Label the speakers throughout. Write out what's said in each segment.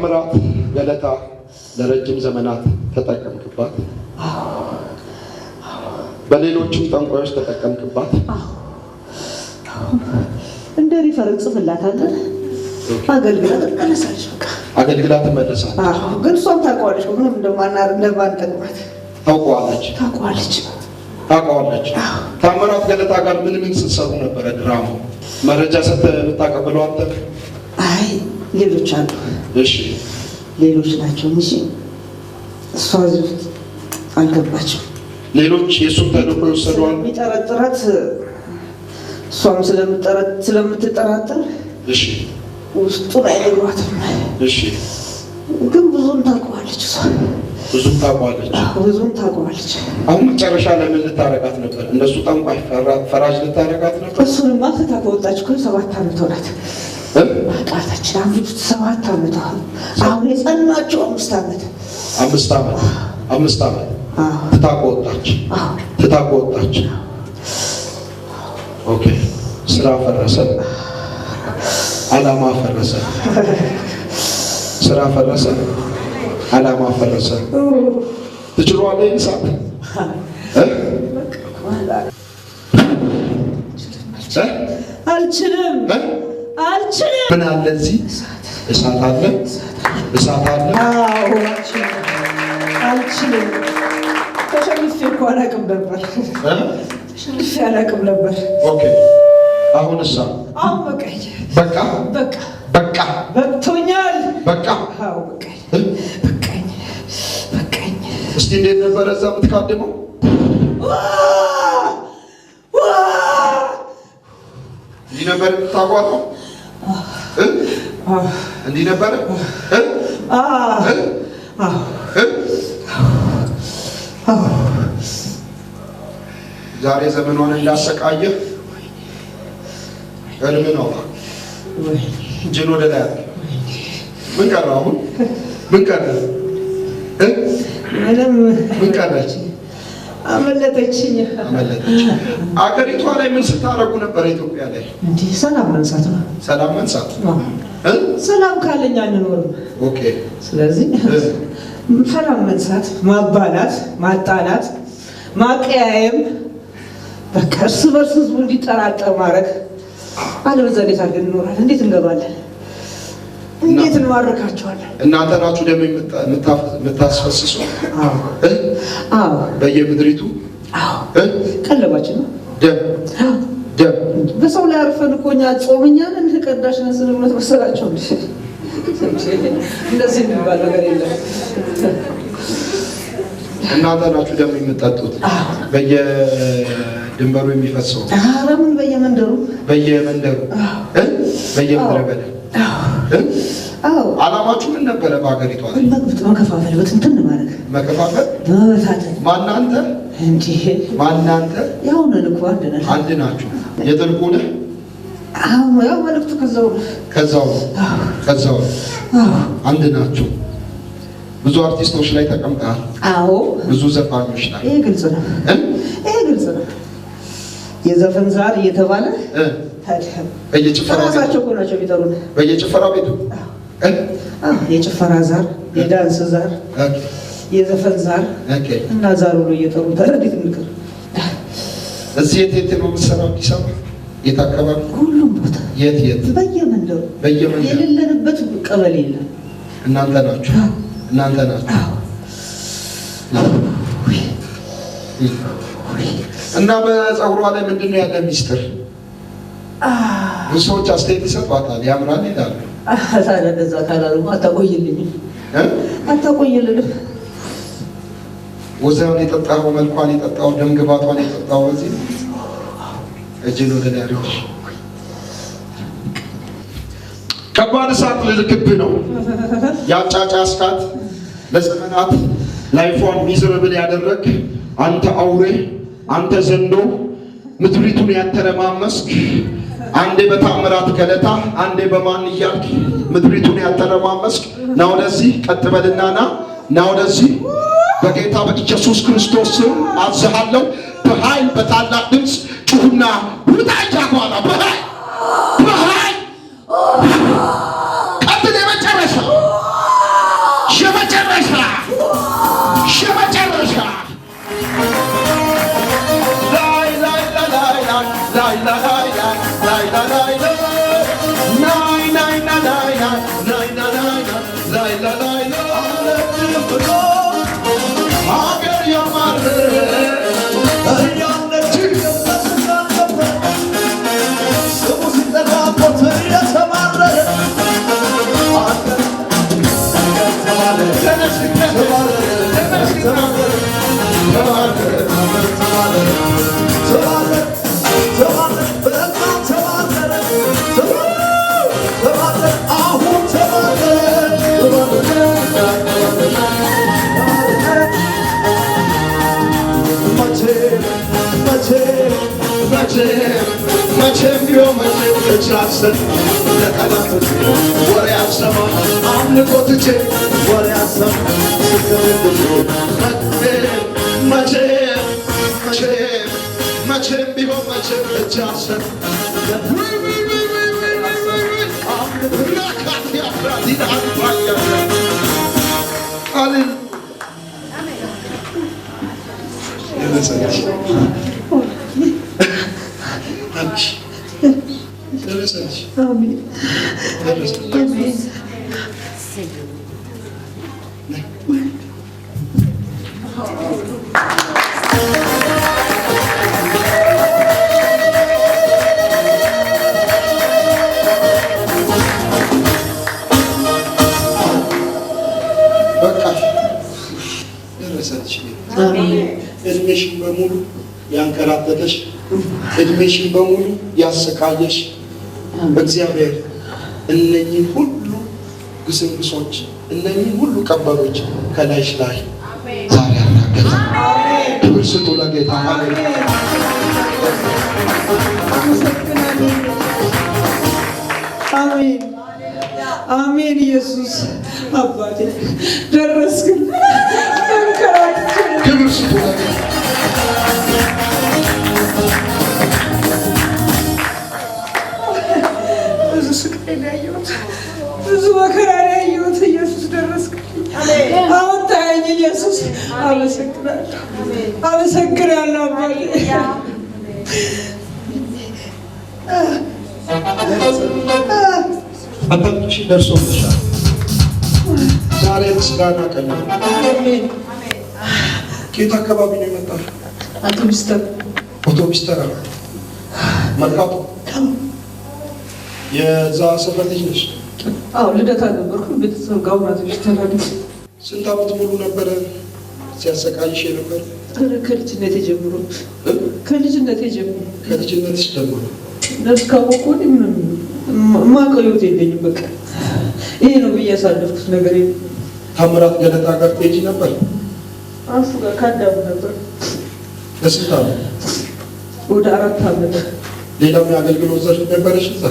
Speaker 1: በታምራት ገለታ ለረጅም ዘመናት ተጠቀምክባት፣ በሌሎችም ጠንቋዮች ተጠቀምክባት።
Speaker 2: እንደ refer እንጽፍላታለን። አገልግላ ትመለሳለች። በቃ።
Speaker 1: አገልግላ ትመለሳለች።
Speaker 2: አዎ፣ ግን እሷም ታውቀዋለች ምንም እንደማንጠቅማት።
Speaker 1: ታውቀዋለች።
Speaker 2: ታውቀዋለች።
Speaker 1: ታውቀዋለች። ታምራት ገለታ ጋር ምን ምን ስትሰሩ ነበረ? ድራማው መረጃ ሰጥተህ የምታቀብለው አንተ?
Speaker 2: አይ፣ ሌሎች አሉ።
Speaker 1: እሺ።
Speaker 2: ሌሎች ናቸው እንጂ እሷ እዚህ ውስጥ አልገባችም።
Speaker 1: ሌሎች የእሱን ተልእኮ የወሰዱ አሉ።
Speaker 2: ስለሚጠረጥራት፣ እሷም ስለምትጠራጠር ውስጡን አይነግሯትም። ግን ብዙም ታውቀዋለች እሷ።
Speaker 1: ብዙም ታውቀዋለች።
Speaker 2: ብዙም ታውቀዋለች።
Speaker 1: አሁን መጨረሻ ላይ ምን ልታረጋት ነበር? እንደሱ ጠንቋይ ፈራጅ ልታረጋት ነበር?
Speaker 2: እሱንማ ፍታ ከወጣች እኮ 7 ዓመት ሆናት። ቃታችን 5 7 ዓመት አሁን የጸናችው 5 ዓመት።
Speaker 1: 5 ዓመት፣ 5 ዓመት።
Speaker 2: አዎ።
Speaker 1: ትታ ከወጣች።
Speaker 2: አዎ።
Speaker 1: ትታ ከወጣች። Okay፣ ስራ ፈረሰ፣ አላማ ፈረሰ፣ ስራ ፈረሰ፣ አላማ ፈረሰ። ትችለዋለህ ይህን ሰዓት እ? እ?
Speaker 2: አልችልም።
Speaker 1: እ?
Speaker 2: አልችልም።
Speaker 1: ምን አለ እዚህ? እሳት አለ፣ እሳት አለ።
Speaker 2: አዎ፣ አልችልም፣ አልችልም። ተሸንፌ እኮ አላውቅም ነበር።
Speaker 1: እ?
Speaker 2: ተሸንፌ አላውቅም ነበር።
Speaker 1: Okay፣ አሁን እሳ?
Speaker 2: አሁን በቃኝ።
Speaker 1: በቃ።
Speaker 2: በቃ።
Speaker 1: በቃ።
Speaker 2: በቅቶኛል።
Speaker 1: በቃ።
Speaker 2: አዎ፣ በቃኝ።
Speaker 1: እ?
Speaker 2: በቃኝ፣ በቃኝ።
Speaker 1: እስቲ እንዴት ነበረ እዛ የምትካድመው?
Speaker 2: ዋ! ዋ!
Speaker 1: እንዲህ ነበር የምታጓራው? እ? እንዲህ ነበረ? እ? እ? እ? ዛሬ ዘመኗን እንዳሰቃየህ ህልም ነው። እጅን ወደ ላይ አድርግ። ምን ቀረ አሁን? ምን ቀረ? እ?
Speaker 2: ምንም።
Speaker 1: ምን ቀረ?
Speaker 2: አመለጠችኝ።
Speaker 1: አመለጠች። አገሪቷ ላይ ምን ስታደርጉ ነበር? ኢትዮጵያ ላይ?
Speaker 2: እንዲህ ሰላም መንሳት ነው።
Speaker 1: ሰላም መንሳት። እ?
Speaker 2: ሰላም ካለኛ አንኖርም። ስለዚህ ሰላም መንሳት፣ ማባላት፣ ማጣላት፣ ማቀያየም፣ በቃ እርስ በርስ ህዝቡ እንዲጠራጠር ማድረግ። አለበለዚያ እንዴት አድርገን እንኖራለን? እንዴት እንገባለን? እንዴት እንማርካቸዋለን?
Speaker 1: እናንተ ናችሁ ደም የምታስፈስሱ?
Speaker 2: አዎ።
Speaker 1: እ?
Speaker 2: አዎ።
Speaker 1: በየምድሪቱ?
Speaker 2: አዎ።
Speaker 1: እ?
Speaker 2: ቀለባችን ነው።
Speaker 1: ደም፣ ደም።
Speaker 2: በሰው ላይ አርፈን እኮ እኛ ጾመኛ ነን፣ ቀዳሽ ነን ስንል እውነት መሰላቸው እንዴ? እንደዚህ የሚባል ነገር የለም።
Speaker 1: እናንተ ናችሁ ደም የምትጠጡት በየድንበሩ የሚፈሰው?
Speaker 2: ኧረ ምን በየመንደሩ።
Speaker 1: በየመንደሩ እ? በየምድረ በዳ እ?
Speaker 2: አዎ።
Speaker 1: ዓላማችሁ ምን ነበረ በሀገሪቷ ላይ?
Speaker 2: መግብት መከፋፈል፣ በትንትን ማድረግ።
Speaker 1: መከፋፈል።
Speaker 2: መበታተን።
Speaker 1: ማናንተ?
Speaker 2: እንዲህ።
Speaker 1: ማናንተ?
Speaker 2: ያው ነን እኮ፣ አንድ ነን።
Speaker 1: አንድ ናችሁ። የጥልቁ ነህ?
Speaker 2: አዎ፣ ያው መልዕክቱ ከዛው ነው።
Speaker 1: ከዛው ነው። ከዛው ነው።
Speaker 2: አዎ።
Speaker 1: አንድ ናችሁ። ብዙ አርቲስቶች ላይ ተቀምጠሃል።
Speaker 2: አዎ።
Speaker 1: ብዙ ዘፋኞች ላይ።
Speaker 2: ይሄ ግልጽ ነው።
Speaker 1: እ?
Speaker 2: ይሄ ግልጽ ነው። የዘፈን ዛር እየተባለ
Speaker 1: እ?
Speaker 2: ታዲያ
Speaker 1: በየጭፈራ ቤቱ?
Speaker 2: ራሳቸው እኮ ናቸው የሚጠሩን።
Speaker 1: በየጭፈራ ቤቱ እ?
Speaker 2: አዎ፣ የጭፈራ ዛር፣ የዳንስ ዛር፣ የዘፈን ዛር እና ዛር ብሎ እየጠሩ ታዲያ እንዴት እንቅር?
Speaker 1: እዚህ የት የት ነው የምትሰራው? አዲስ አበባ የት አካባቢ?
Speaker 2: ሁሉም ቦታ።
Speaker 1: የት የት?
Speaker 2: በየመንደሩ።
Speaker 1: በየመንደሩ።
Speaker 2: የሌለንበት ቀበሌ የለም።
Speaker 1: እናንተ ናችሁ፣ እናንተ ናችሁ። እና በፀጉሯ ላይ ምንድን ነው ያለ ሚስጥር? ብዙ ሰዎች አስተያየት ይሰጧታል፣ ያምራል ይላሉ።
Speaker 2: ታዲያ እንደዛ ካላሉ አታቆይልኝም።
Speaker 1: እ?
Speaker 2: አታቆይልንም።
Speaker 1: ወዛን የጠጣኸው፣ መልኳን የጠጣኸው፣ ደም ግባቷን የጠጣኸው በዚህ ነው። እጅን ወደ ላይ አድርግ። ከባድ እሳት ልልክብህ ነው። ያጫጫስካት፣ ለዘመናት life ፏን miserable ያደረግ አንተ አውሬ፣ አንተ ዘንዶ፣ ምድሪቱን ያተረማመስክ፣ አንዴ በታምራት ገለታ፣ አንዴ በማን እያልክ ምድሪቱን ያተረማመስክ፣ ና ወደዚህ፣ ቀጥ በልና ና፣ ና ወደዚህ። በጌታ በኢየሱስ ክርስቶስ ስም አዝሃለሁ። በኃይል በታላቅ ድምፅ ጩሁና ውጣ ጃጓላ፣ በኃይል፣ በኃይል ቀጥል። የመጨረሻ ላይ ላይ ላይ ናይ ናይ ናይ ናይ ናይ ናይ ናይ ላይ ላይ
Speaker 3: አልለቅም ብሎ
Speaker 1: ሀገር ያማረረ
Speaker 3: እያለች ነበር ስሙ ሲጠራበት እየተማረረ አገር ተባረረ
Speaker 1: ተነስ
Speaker 3: ተባረረ
Speaker 1: ተነስ
Speaker 3: ተባረረ
Speaker 1: ተባረረ
Speaker 3: ተባረረ ተባረረ ተባረረ በቃ ተባረረ ተባረረ ተባረረ አሁን ተባረረ ተባረረ መቼ መቼ
Speaker 1: መቼም መቼም ቢሆን መቼም እጅ አልሰጥም ለጠላቶቼ፣ ወሬ አልሰማም አምልኮ ትቼ
Speaker 3: ወሬ አሰማ ስከብድ
Speaker 1: መቼም መቼም መቼም መቼም ቢሆን መቼም እጅ አልሰጥም። ውይ ውይ ውይ ውይ ውይ ውይ ውይ ውይ ራካቲያ ብራዚል አልባያ ሃሌሉያ። ደረሰልሽ አንቺ ደረሰልሽ
Speaker 2: አሜን
Speaker 1: ደረሰልሽ።
Speaker 2: አሜን።
Speaker 1: በቃ ደረሰልሽ። እድሜሽን በሙሉ ያንከራተተሽ፣ እድሜሽን በሙሉ ያሰቃየሽ እግዚአብሔር እነኚህን ሁሉ ግስንግሶች፣ እነኚህን ሁሉ ቀበሮች ከላይሽ ላይ ዛሬ አራገፈ። ክብር ስጡ ለጌታ። ሃሌሉያ።
Speaker 2: አመሰግናለሁ። አሜን አሜን። ኢየሱስ አባቴ ደረስክን። ተንከራትቼ
Speaker 1: ክብር ስጡ ለጌታ።
Speaker 2: ብዙ ስቃይ ነው ያየሁት፣ ብዙ መከራ ነው ያየሁት። ኢየሱስ ደረስክልኝ፣ አወጣኸኝ። ኢየሱስ አመሰግናለሁ፣ አመሰግናለሁ አባቴ።
Speaker 1: አታልቅሺ፣ ደርሶልሻል። ዛሬ ምስጋና ቀን ነው።
Speaker 2: አሜን።
Speaker 1: ከየት አካባቢ ነው የመጣሽው?
Speaker 2: አውቶቡስ ተራ።
Speaker 1: አውቶቡስ ተራ መርካቶ። የዛ ሰፈር ልጅ ነሽ?
Speaker 2: አዎ፣ ልደታ ነበርኩ። ቤተሰብ ጋር ሆና አውቶቡስ ተራ ነኝ።
Speaker 1: ስንት ዓመት ሙሉ ነበረ ሲያሰቃይሽ የነበር?
Speaker 2: ኧረ ከልጅነቴ ጀምሮ፣ ከልጅነቴ ጀምሮ።
Speaker 1: ከልጅነትሽ ጀምሮ።
Speaker 2: ነፍስ ካወቅኩ ወዲህ ምንም የማውቀው ህይወት የለኝም። በቃ ይሄ ነው ብዬ ያሳለፍኩት ነገር የለም።
Speaker 1: ታምራት ገለታ ጋር ትሄጂ ነበር?
Speaker 2: እሱ ጋር ካዳሙ ነበር።
Speaker 1: ለስንት ዓመት?
Speaker 2: ወደ 4 ዓመት።
Speaker 1: ሌላም የአገልግሎት ዘርፍ ነበረሽ እዛ?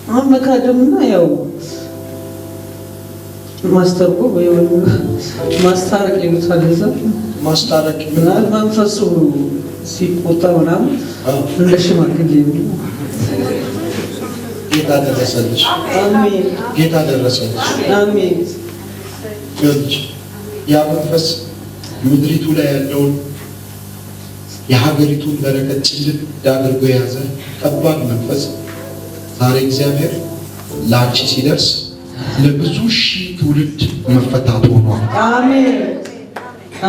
Speaker 2: አሁን መካደምና ያው ማስተርጎም ወይ ማስታረቅ ይሉታል እዛ።
Speaker 1: ማስታረቅ ምን?
Speaker 2: ምናምን መንፈሱ ሲቆጣ ምናምን እንደ ሽማግሌ ነው።
Speaker 1: ጌታ ደረሰልሽ።
Speaker 2: አሜን።
Speaker 1: ጌታ ደረሰልሽ።
Speaker 2: አሜን።
Speaker 1: ይኸውልሽ ያ መንፈስ ምድሪቱ ላይ ያለውን የሀገሪቱን በረከት ጭልድ አድርጎ የያዘ ከባድ መንፈስ ዛሬ እግዚአብሔር ለአንቺ ሲደርስ ለብዙ ሺህ ትውልድ መፈታት ሆኗል።
Speaker 2: አሜን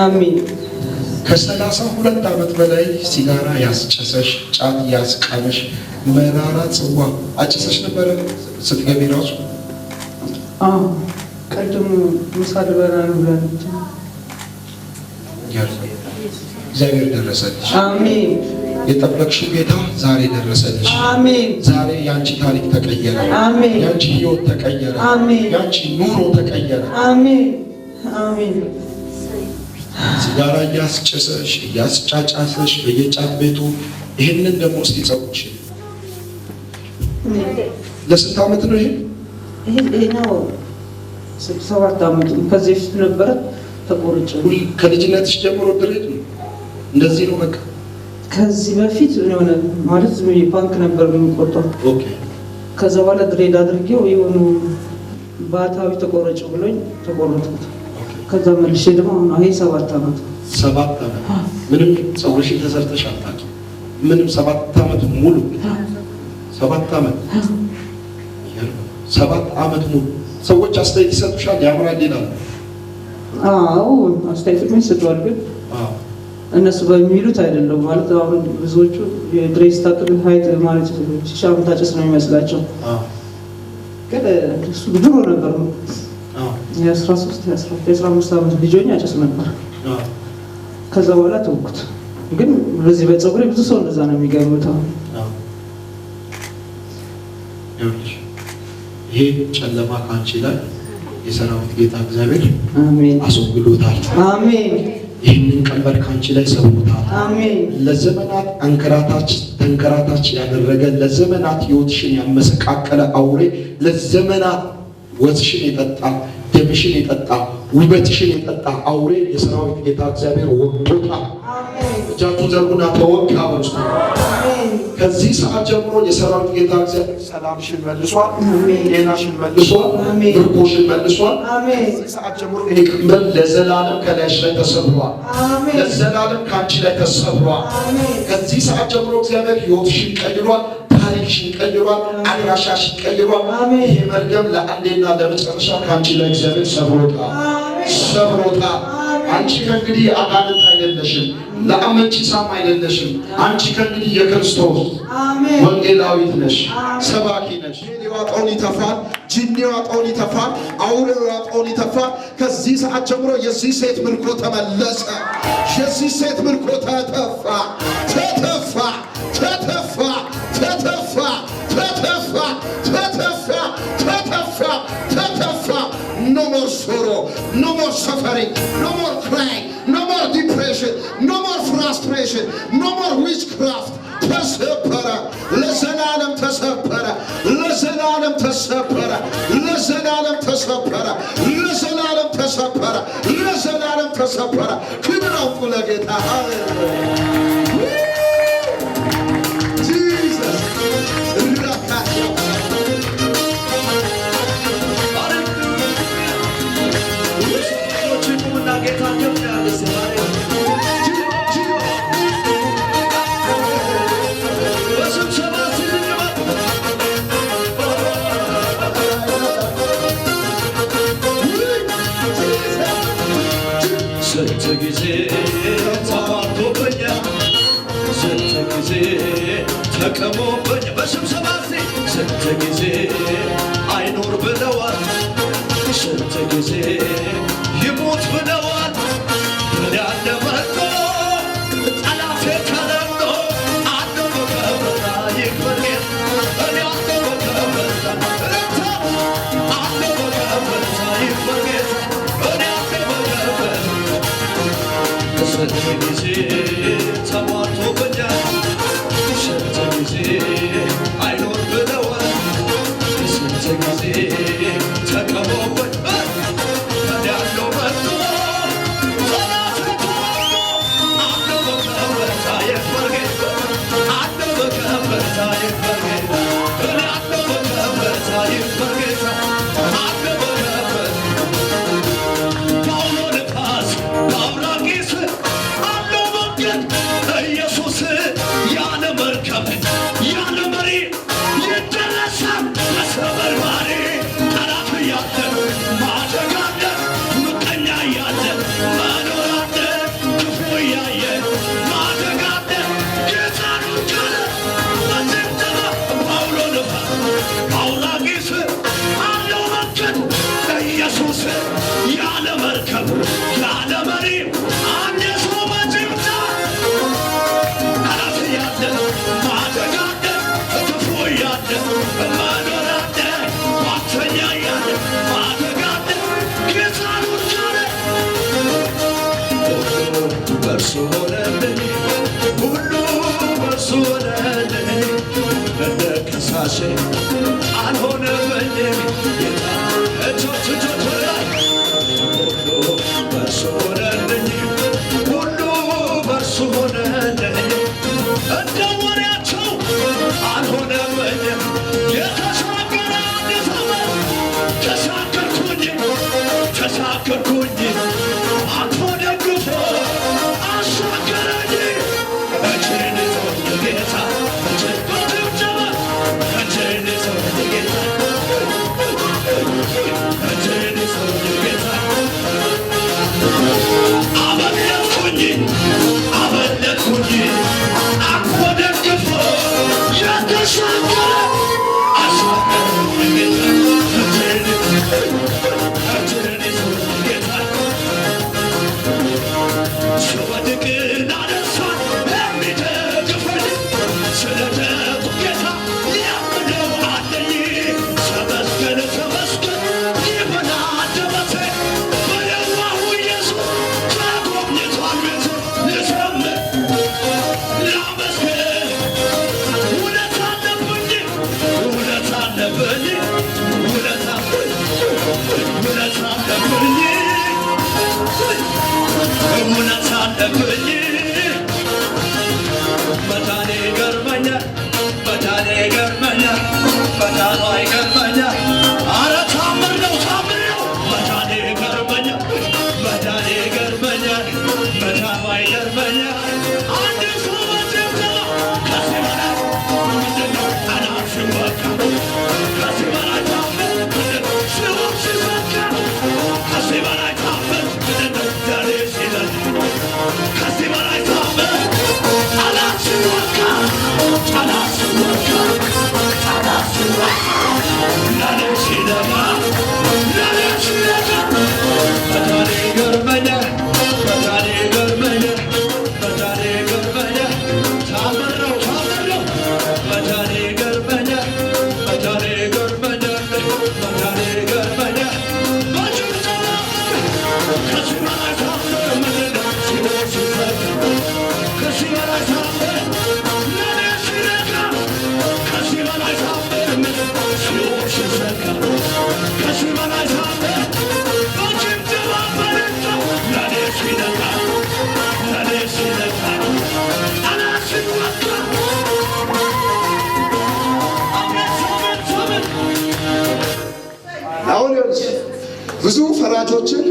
Speaker 2: አሜን።
Speaker 1: ከ32 ዓመት በላይ ሲጋራ ያስጨሰሽ፣ ጫት ያስቃመሽ፣ መራራ ጽዋ አጭሰሽ ነበረ ስትገቢ ራሱ?
Speaker 2: አዎ፣ ቅድም ምሳ ልበላ ነው ብላለች።
Speaker 1: እግዚአብሔር ደረሰልሽ።
Speaker 2: አሜን።
Speaker 1: የጠበቅሽው ጌታ ዛሬ ደረሰልሽ።
Speaker 2: አሜን።
Speaker 1: ዛሬ ያንቺ ታሪክ ተቀየረ።
Speaker 2: አሜን።
Speaker 1: ያንቺ ህይወት ተቀየረ።
Speaker 2: አሜን።
Speaker 1: ያንቺ ኑሮ ተቀየረ።
Speaker 2: አሜን አሜን።
Speaker 1: ሲጋራ እያስጨሰሽ እያስጫጫሰሽ በየጫት ቤቱ፣ ይህንን ደግሞ እስቲ ጸጉርሽ ለስንት ዓመት ነው ይሄ?
Speaker 2: ይሄኛው 7 ዓመቱ ነው። ከዚህ በፊት ነበረ፣ ተቆርጬ ነው።
Speaker 1: ሁል ከልጅነትሽ ጀምሮ dread ነው እንደዚህ ነው በቃ?
Speaker 2: ከዚህ በፊት የሆነ ማለት ዝም ብዬ punk ነበር የሚቆርጠው። ከዛ በኋላ dread አድርጌው የሆኑ ባህታዊ ተቆረጭ ብሎኝ ተቆረጥኩት። ከዛ መልሼ ደግሞ አሁን ይሄ 7 ዓመቱ።
Speaker 1: 7 ዓመት ምንም ፀጉርሽን ተሰርተሽ አታውቂም? ምንም 7 ዓመት ሙሉ? 7 ዓመት። ይገርም። 7 ዓመት ሙሉ ሰዎች አስተያየት ይሰጡሻል፣ ያምራል ይላሉ።
Speaker 2: አዎ፣ አስተያየት ይሰጠዋል፣ ግን እነሱ በሚሉት አይደለም። ማለት አሁን ብዙዎቹ የ dread ስታክል ሀይት ማለት ሺሻ የምታጨስ ነው የሚመስላቸው። ግን እሱ ድሮ ነበር፣ የ13 የ15 ዓመት ልጅ ሆኜ አጨስ ነበር። ከዛ በኋላ ተውኩት። ግን በዚህ በፀጉሬ ብዙ ሰው እንደዛ ነው የሚገምተው።
Speaker 1: ይኸውልሽ፣ ይሄ ጨለማ ከአንቺ ላይ የሰራዊት ጌታ እግዚአብሔር
Speaker 2: አሜን።
Speaker 1: አስወግዶታል።
Speaker 2: አሜን።
Speaker 1: ይህንን ቀንበር ከአንቺ ላይ ሰብሮታል።
Speaker 2: አሜን።
Speaker 1: ለዘመናት አንከራታች ተንከራታች ያደረገ፣ ለዘመናት ሕይወትሽን ያመሰቃቀለ አውሬ፣ ለዘመናት ወዝሽን የጠጣ፣ ደምሽን የጠጣ፣ ውበትሽን የጠጣ አውሬ የሰራዊት ጌታ እግዚአብሔር ወግቶታል። እጃችሁን ዘርጉና ተወጋ በሉ እስቲ። ከዚህ ሰዓት ጀምሮ የሰራዊት ጌታ እግዚአብሔር ሰላምሽን መልሷል፣
Speaker 2: አሜን።
Speaker 1: ጤናሽን መልሷል፣
Speaker 2: አሜን።
Speaker 1: ምርኮሽን መልሷል።
Speaker 2: አሜን።
Speaker 1: ከዚህ ሰዓት ጀምሮ ይሄ ቀንበር ለዘላለም ከላይሽ ላይ ተሰብሯል።
Speaker 2: አሜን።
Speaker 1: ለዘላለም ከአንቺ ላይ ተሰብሯል።
Speaker 2: አሜን።
Speaker 1: ከዚህ ሰዓት ጀምሮ እግዚአብሔር ሕይወትሽን ቀይሯል። ታሪክሽን ቀይሯል። አድራሻሽን ቀይሯል።
Speaker 2: አሜን።
Speaker 1: ይሄ መርገም ለአንዴና ለመጨረሻ ከአንቺ ላይ እግዚአብሔር ሰብሮታል፣ ሰብሮታል። አንቺ ከእንግዲህ የአጋንንት አይደለሽም፣ ለአመንቺሳም አይደለሽም። አንቺ ከእንግዲህ የክርስቶስ
Speaker 2: አሜን።
Speaker 1: ወንጌላዊት ነሽ፣ ሰባኪ ነሽ። የዋጠውን ይተፋል፣ ጂኒ የዋጠውን ይተፋል፣ አውሬው የዋጠውን ይተፋል። ከዚህ ሰዓት ጀምሮ የዚህ ሴት ምርኮ ተመለሰ። የዚህ ሴት ምርኮ ተተፋ፣ ተተፋ፣ ተተፋ፣ ተተፋ፣ ተተፋ፣ ተተፋ፣ ተተፋ፣ ተተፋ። No more sorrow, no more suffering, no more crying, no more depression, no more frustration, no more witchcraft. ተሰበረ፣ ለዘላለም ተሰበረ፣ ለዘላለም ተሰበረ፣ ለዘላለም ተሰበረ፣ ለዘላለም ተሰበረ፣ ለዘላለም ተሰበረ። ክብር አውጡ ለጌታ። ሃሌሉያ Jesus። ራካያ።
Speaker 3: ሰዎች ይቁሙና ጌታ ከፍ ያለ እስቲ ሃሌሉያ። በስብሰባ ስንገባ ስንት ጊዜ ተዋርዶብኛል፣ ስንት ጊዜ ተቀሞብኝ፣ በስብሰባ እስቲ ስንት ጊዜ አይኖር ብለዋል፣ ስንት ጊዜ ይሞት ብለዋል። እኔ ያለ መጥቶ ጠላቴ ተለምዶ አለው በከፍታ ይክበር ጌታ። እኔ አለው በከፍታ እልልታ አለው በከፍታ ይክበር ጌታ። እኔ አለው በከፍታ። ስንት ጊዜ ተሟልቶብኛል፣ ስንት ጊዜ አይኖር ብለዋል፣ ስንት ጊዜ ተቀሞብኝ፣ እኔ ያለው መጥቶ ጠላቴ ተለምዶ አለው በከፍታ ይክበር ጌታ። አለው በከፍታ ይክበር ጌታ። እኔ አለው በከፍታ ይክበር ጌታ። አለው በከፍታ። በአውሎ ንፋስ በአውራቂስ አለው መንገድ ኢየሱስ። ያለ መርከብ ያለ መሪ ይደረሳል በሰበርባሪ። ጠላት እያለ ማደግ አለ፣ ምቀኛ እያለ መኖር አለ፣ ክፉ እያየ ማደግ አለ። ጌታ ነው ካለ በጭብጨባ። በአውሎ ንፋስ በአውራቂስ አለው መንገድ ኢየሱስ። ያለ መርከብ ያለ መሪ አንድ ሰው በጭብጨባ። ጠላት እያለ ማደግ አለ፣ ክፉ እያለ መኖር አለ፣ ሟርተኛ እያለ ማደግ አለ። ጌታ ነው ካለ ሁሉ በእርሱ ሆነልኝ፣ ሁሉ በእርሱ ሆነልኝ፣ እንደ ከሳሼ አልሆነበኝም ጌታ። እጆች እጆች ወደ ላይ። ሁሉ በእርሱ ሆነልኝ፣ ሁሉ በእርሱ ሆነልኝ፣ እንደ ወሬያቸው አልሆነበኝም። የተሻገረ አዲስ ዓመት ተሻገርኩኝ፣ ተሻገርኩኝ፣ አቅፎ ደግፎ አሻገረኝ። እጄን ይዞኝ ጌታ እጄን በጭብጨባ። አለብኝ፣ ውለታ ውለታ አለብኝ፣ ውለታ አለብኝ። መዳኔ ይገርመኛል፣ መዳኔ ይገርመኛል፣ መዳኗ ይገርመኛል። ኧረ ታምር ነው፣ ታምር ነው። መዳኔ ይገርመኛል፣ መዳኔ ይገርመኛል፣ መዳኗ ይገርመኛል። አንድ ሰው በጭብጨባ ከዚህ በላይ ምንድን ነው? ጠላት ሲወጋ ከዚህ በላይ ታምር ምንድን ነው? ሲኦል ሲዘጋ ከዚህ በላይ ታምር ምንድን ነው? ለኔ ሲለኝ ከዚህ በላይ ታምር ጠላት ሲወጋ፣ ጠላት ሲወጋ፣ ጠላት ሲወጋ ለኔ ሲነጋ፣ ለኔ ሲነጋ መዳኔ ይገርመኛል፣ መዳኔ ይገርመኛል፣ መዳኔ ይገርመኛል። ታምር ነው፣ ታምር ነው። መዳኔ ይገርመኛል፣ መዳኔ ይገርመኛል፣ መዳኔ ይገርመኛል። በጭብጨባ ከዚህ በላይ ታምር ምንድን ነው? ሲኦል ሲዘጋ ከዚህ በላይ ታምር ለኔ ሲነጋ ከዚህ በላይ ታምር ምንድን ነው? ሲኦል ሲዘጋ ከዚህ በላይ ታምር በጭብጨባ በእልልታ ለኔ ሲነጋ፣ ለኔ ሲነጋ ጠላት ሲወጋ። አሜን፣ አሜን፣ አሜን።
Speaker 1: አሁን ይኸውልሽ ብዙ ፈራጆችን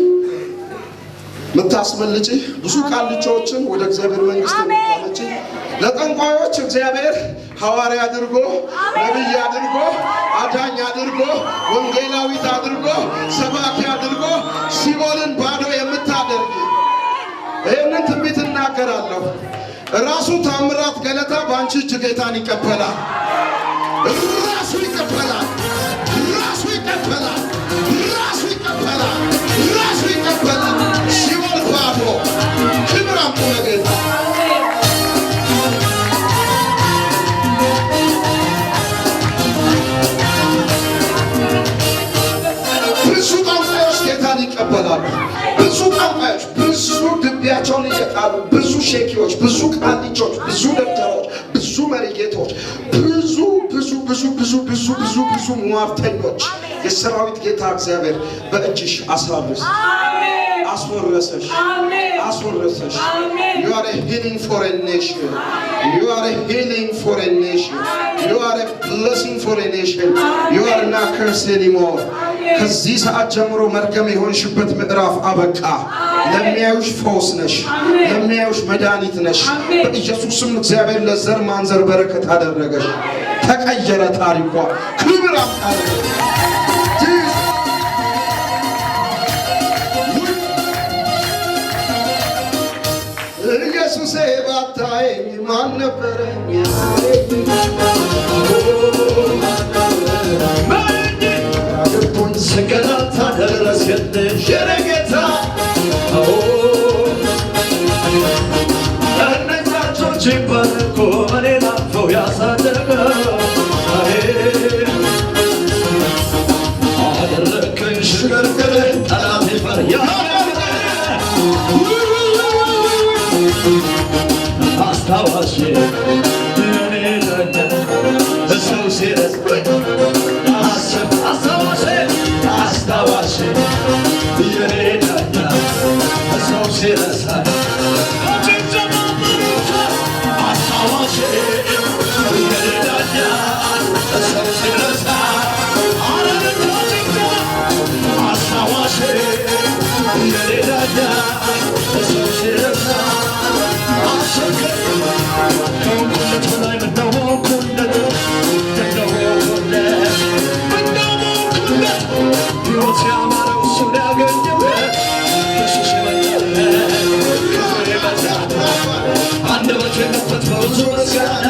Speaker 1: የምታስመልጪ፣ ብዙ ቃልቻዎችን ወደ እግዚአብሔር መንግስት የምታመጪ፣ ለጠንቋዮች እግዚአብሔር ሐዋርያ አድርጎ፣ ነቢይ አድርጎ፣ አዳኝ አድርጎ፣ ወንጌላዊት አድርጎ፣ ሰባኪ አድርጎ ሲኦልን ባዶ የምታደርጊ ይህንን ትንቢት እናገራለሁ። ራሱ ታምራት ገለታ በአንቺ እጅ ጌታን ይቀበላል። ራሱ ይቀበላል። ራሱ ይቀበላል። ራሱ ይቀበላል። ራሱ ይቀበላል። ሲኦል ባዶ። ክብር አምጡ ለጌታ። ብዙ ጠንቋዮች ጌታን ይቀበላሉ። ብዙ ጠንቋዮች ብዙ ድቢያቸውን እየጣሉ፣ ብዙ ሼኪዎች፣ ብዙ ቃልቾች፣ ብዙ ደብተሮች፣ ብዙ መሪጌቶች፣ ብዙ ብዙ ብዙ ብዙ ብዙ ብዙ ብዙ ሟርተኞች የሰራዊት ጌታ እግዚአብሔር በእጅሽ አሳርስ አስወረሰሽ፣ አስወረሰሽ። You are a healing for a nation. You are a healing for a nation. You are a blessing for a nation. You are not cursed anymore. ከዚህ ሰዓት ጀምሮ መርገም የሆንሽበት ምዕራፍ አበቃ። ለሚያዩሽ ፈውስ ነሽ፣ ለሚያዩሽ መድኃኒት ነሽ። በኢየሱስም እግዚአብሔር ለዘር ማንዘር በረከት አደረገሽ። ተቀየረ ታሪኳ። ክብር አምጣ። Jesus. ኢየሱሴ ባታየኝ ማን ነበረኝ? ገብቶኝ
Speaker 3: ስንገላታ ደረስክልኝ የኔ ጌታ። አዎ እነዛ እጆች ይባረኩ እኔን አቅፈው ያሳደገው። አይ አደረግከኝ ሽግርግር ጠላት ይፈር አስታዋሽ የኔ ዳኛ ሰው ሲረስ አስብ አስታዋሽ አስታዋሽ የኔ ዳኛ ሰው ሲረሳ አስታዋሽ የኔ ዳኛ ሰው ሲረሳ አስታዋሽ የኔ ዳኛ ሰው ሲረሳ አሰከ ከሁለት በላይ ምነው ሆንኩለት፣ ምነው ሆንኩለት፣ ምነው ሆንኩለት። ሕይወት ያማረው እሱን ያገኘሁለት ኢየሱስ የመጣለት ክብር የመጣለት አንደበቴን ከፈት በብዙ ምስጋና።